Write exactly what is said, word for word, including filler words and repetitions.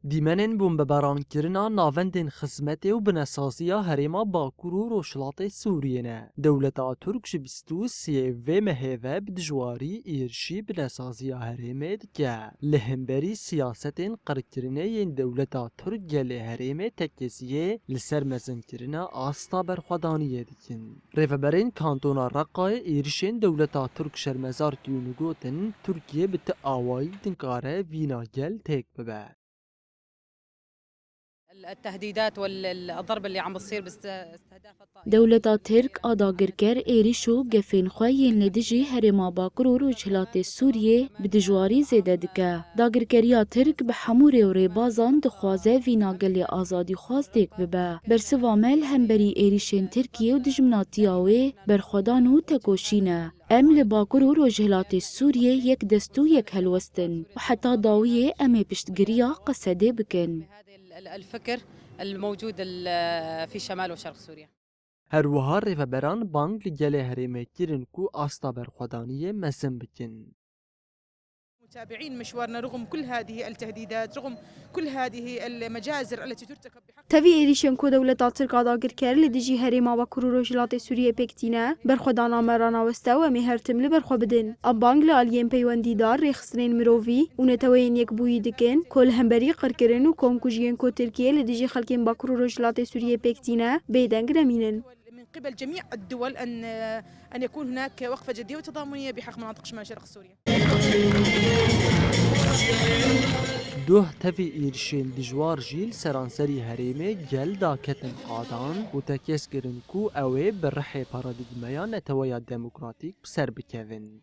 Dîmenên bombebarankirina navendên xizmetê û binesaziya herêma Bakur û Rojhilatê Sûriyê ne. Dewleta Tirk ji bîst û sê vê mehê ve bi dijwarî êrişî binesaziya herêmê dike. Li hemberî siyasetên qirkirinê yên dewleta Tirk gelê herêmê tekeziyê li ser mezinkirina asta berxwedaniyê dikin. Rêveberên Kantona Reqayê êrişên dewleta Tirk şermezar kirin û gotin, Tirkiye bi ti awayî nikare vîna gel têk bibe. التهديدات والضرب اللي عم بتصير باستهداف الطائرات. Dewleta Tirk a dagirker êrîş û gefên xwe yên li dijî herêma Bakur û Rojhilatê Sûriyê bi dijwarî zêde dike. Dagirkeriya Tirk bi hemû rê û rêbazan dixwaze vîna gelê azadîxwaz têk bibe. Bersiva me li hemberî êrîşên Tirkiyê û dijminatiya wê berxwedan û tekoşîn e. Em li Bakur û Rojhilatê Sûriyê yek dest û yek helwest in û heta dawiyê em ê piştgiriya Qesedê bikin. هذا ال- ال- الفكر الموجود ال- في شمال وشرق سوريا. Her wiha rêveberan bang li gelê herêmê kirin ku asta berxwedaniyê mezin bikin. متابعين مشوارنا رغم كل هذه التهديدات، رغم كل هذه المجازر التي ترتكب بحق Tevî êrîşên ku dewleta Tirk a dagirker li dijî herêma Bakur û Rojhilatê Sûriyê pêk tîne, berxwedana me ranaweste û em ê her tim li ber xwe bidin. Em bang li aliyên peywendîdar, rêxistinên mirovî û neteweyên yekbûyî dikin ku li hemberî qirkirin û komkujiyên ku Tirkiye li dijî xelkên Bakur û Rojhilatê Sûriyê pêk tîne, bêdeng nemînin. من قبل جميع الدول أن أن يكون هناك وقفة جدية وتضامنية بحق مناطق شمال شرق سوريا. Duh tevî êrişên dijwar jî li seranserî herêmê gel daketin qadan û tekez kirin ku ew ê bi rihê paradîgmeya neteweya demokratîk bi ser bikevin.